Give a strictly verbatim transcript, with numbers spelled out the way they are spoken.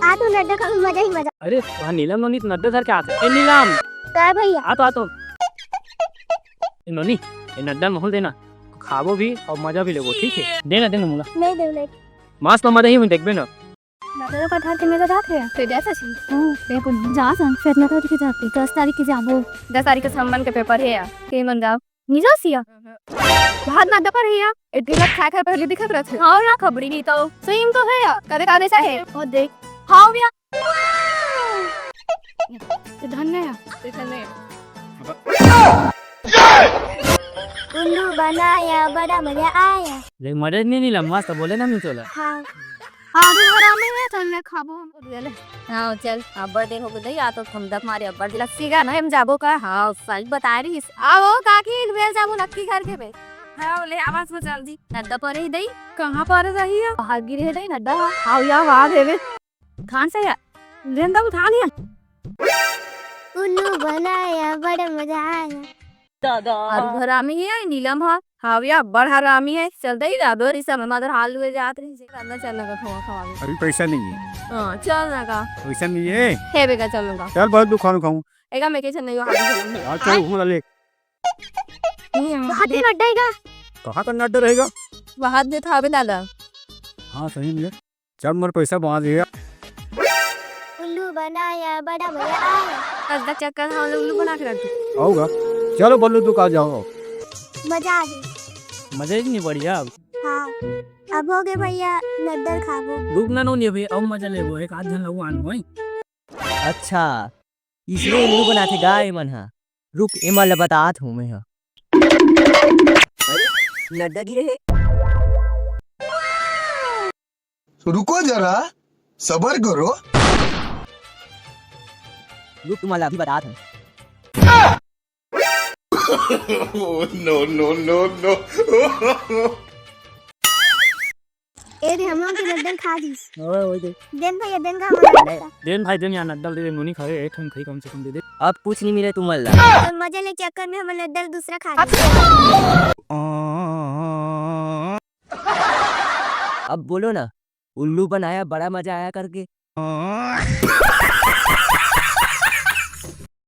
आ तो नड्डा खाबो, मजा ही मजा। अरे, वहाँ नीलम नोनी तो नड्डा धर के आथे। ए नीलम, काय भैया? आ तो, आ तो। ए नोनी, ए नड्डा महूँ ल देना, खाबो भी अउ मजा भी लेबो, ठीक हे? देना, देना मोला। नहीं देव, नहीं। मस्त मजा ही होही, देखबे ना। नड्डा का धर के मेला जात हे। फिर जैसा छी। हाँ, बिल्कुल। जा सन, फिर नड्डा के जाते। दस तारीख के जाबो। दस तारीख के हमन के पेपर हे यार। के मन जाओ। निजा सिया। भात ना दपर हे यार। इतनी बात खाए खाए पहले दिखत रहते। हाँ ना, खबरी नहीं तो। सही में तो हे यार। कदे कदे सा हे। और देख। हाँ भैया। धन्य है। धन्य है। उल्लू बनाया, बड़ा मजा आया। ले मजा नहीं, नहीं लम्बा तो बोले ना मिचोला। हाँ। हाँ, अभी हरामी है, चल ले खाबो हम। हाँ, चल, अब्बड़ देर हो गई, आ तो हम दम मारे अब्बड़ लस्सी का ना, हम जाबो का? हाँ, सही बता रही है। आओ काकी, बेल जाबो नक्की घर के बे। हाँ, ले आवाज में चल दी। नड्डा परे ही दई। कहाँ परे रही है? बाहर गिरे है दई नड्डा। हाँ, या बाहर है बे। खान से या। लेंदा उठा लिया। उल्लू बनाया, बड़ा मजा आया। दादा। अउ हरामी हे नीलम ह। हाँ भैया, बड़ हरामी हे। चल दे ही दादो, इस समय मदर हाल हुए जात रही। चल ना, चल ना, खवा, खवा। अभी पैसा नहीं है। हाँ, चल ना का। पैसा नहीं है। हे बेगा, चल ना का। चल, बहुत दुकान खाऊं। एगा मैं के चल नहीं, हाथ चल। हाँ, चल, घूम ले। नहीं, हाँ। बहुत ही नड्डा हेगा। कहाँ का नड्डा रहेगा? बहुत देता अबे दादा। हाँ, सही में। चल, मोर पैसा बांध दिया। उल्लू बनाया, बड़ा मजा आया। दस दस चक्कर हम लोग उल्लू बना के रख दे। आऊंगा। चलो बल्लू, तू कहाँ जाओ? मजा आ गई। मजा ही नहीं बढ़िया अब। हाँ, अब हो गए भैया, नड्डा खाबो। रुक ना नोनी, अभी अब मजा लेबो, एक आध झन लगवान होई। अच्छा, इसलिए उल्लू बनाथे गा ए मन ह। रुक, ए मन ल बतात हूँ मैं ह। अरे, नड्डा गिरे हे। रुको जरा, सबर करो। रुक, तुम्हारा अभी बतात हूँ। Oh, no, no, no, no। ए रे, हम लोग के नड्डा खा दिस। ओए, ओए, दे। देन भैया, देन का हमारा नड्डा। देन भाई, देन यार, नड्डा दे दे, नोनी खाए, एक ठन खाई कम से कम दे दे। अब कुछ नहीं मिले तुमन ला। तो मजा ले चक्कर में हमर नड्डा दूसरा खा दिस। अब बोलो ना, उल्लू बनाया, बड़ा मजा आया करके।